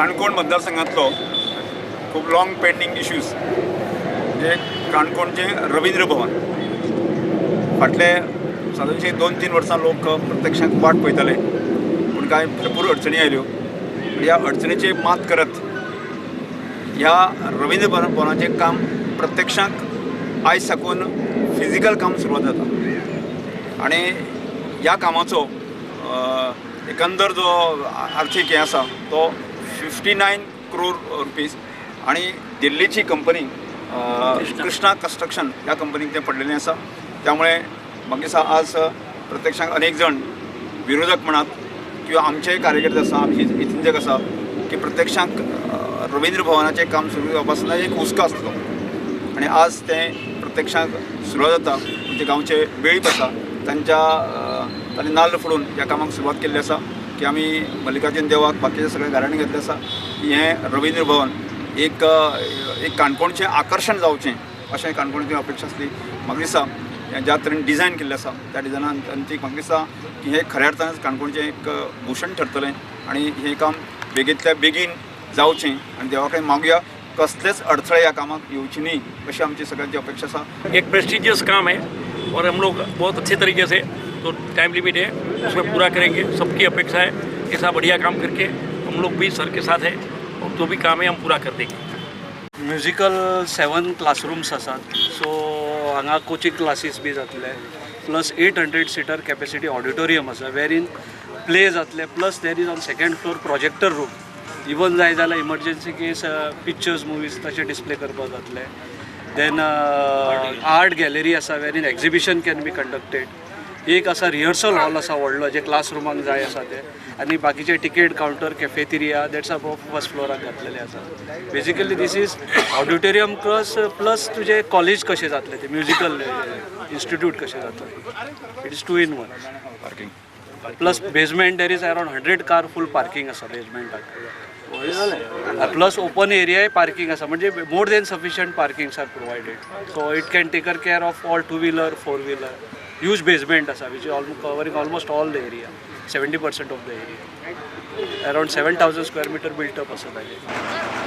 काणकोण मतदारसंघातलो खूब long pending issues म्हणजे काणकोणचें रवींद्र भवन फाटले सादारणशे 2-3 वर्सां लोक प्रत्यक्षात वाट पळयताले, पूण कांय भरपूर अडचणी आयल्यो. ह्या अडचणीचेर मात करत ह्या रवींद्र भवनाचें काम प्रत्यक्षांत आयज साकून फिजिकल काम सुरवात जाता आनी ह्या कामाचो एकंदर जो आर्थीक हें आसा तो 59 करोड रुपीज आनी दिल्लीची कंपनी कृष्णा कन्स्ट्रक्शन ह्या कंपनीक तें पडलेलें आसा. त्यामुळे म्हाका दिसता आज प्रत्यक्षांत अनेक जाण विरोधक म्हणात किंवा आमचेय कार्यकर्ते आसा, आमचे चिंतक आसा की प्रत्यक्षांत रवींद्र भवनाचें काम सुरू जावपा आसतना एक हुस्को आसलो आनी आज तें प्रत्यक्षांत सुरवात जाता. आमचे गांवचे वेळीप आसा तांच्या तांणी नाल्ल फोडून ह्या कामाक सुरवात केल्ली आसा की आमी मल्लिकार्जून देवाक बाकीचे सगळे घराणे घेतले आसा की हें रवींद्र भवन एक एक काणकोणचें आकर्शण जावचें अशें काणकोणची अपेक्षा आसली. म्हाका दिसता ज्या तरेन डिजायन केल्लें आसा त्या डिजायनान आनी म्हाका दिसता की हें खऱ्या अर्थानच काणकोणचें एक भूशण ठरतलें आनी हें काम बेगींतल्या बेगीन जावचें आनी देवा कडेन मागुया कसलेच अडथळे ह्या कामाक येवचे न्ही अशी आमची सगळ्यांची अपेक्षा आसा. एक प्रेस्टिजियस काम है और हम लोग बहुत अच्छे तरीके से तो टाइम लिमिट है उसमें पूरा करेंगे. सबकी अपेक्षा है कि साहब बढ़िया काम करके हम लोग भी सर के साथ हैं और जो भी काम है हम पूरा कर देंगे. म्युजिकल 7 क्लासरूम्स आसात, सो हांगा कोचिंग क्लासीस बी जातले, प्लस 800 सिटर कॅपेसिटी ऑडिटोरियम आसा वेर इन प्ले जातले, plus there is on second floor projector room. Even जाय जाल्यार इमर्जन्सी केस पिक्चर्स मुवीज तशें डिस्प्ले करपाक जातले. Then art gallery आसा wherein exhibition can be conducted. एक आसा रिहर्सल हॉल आसा व्हडलो जे क्लासरुमाक जाय आसा ते, आनी बाकीचे ticket counter, cafeteria that's above first फ्लोराक घातलेले आसा. Basically this is auditorium plus तुजें कॉलेज कशें जातलें तें म्युजिकल इन्स्टिट्यूट कशें जातलें. It is 2 in 1. Parking plus basement there is around 100 car full parking आसा बेजमेंटाक, प्लस ओपन एरियाय पार्किंग आसा, म्हणजे more than sufficient parkings are provided. So it can take care of all 2 wheeler 4 wheeler. Huge basement आसा which is almost covering almost all the area, 70% of the area, around 7,000 square meter built up आसा ताजें.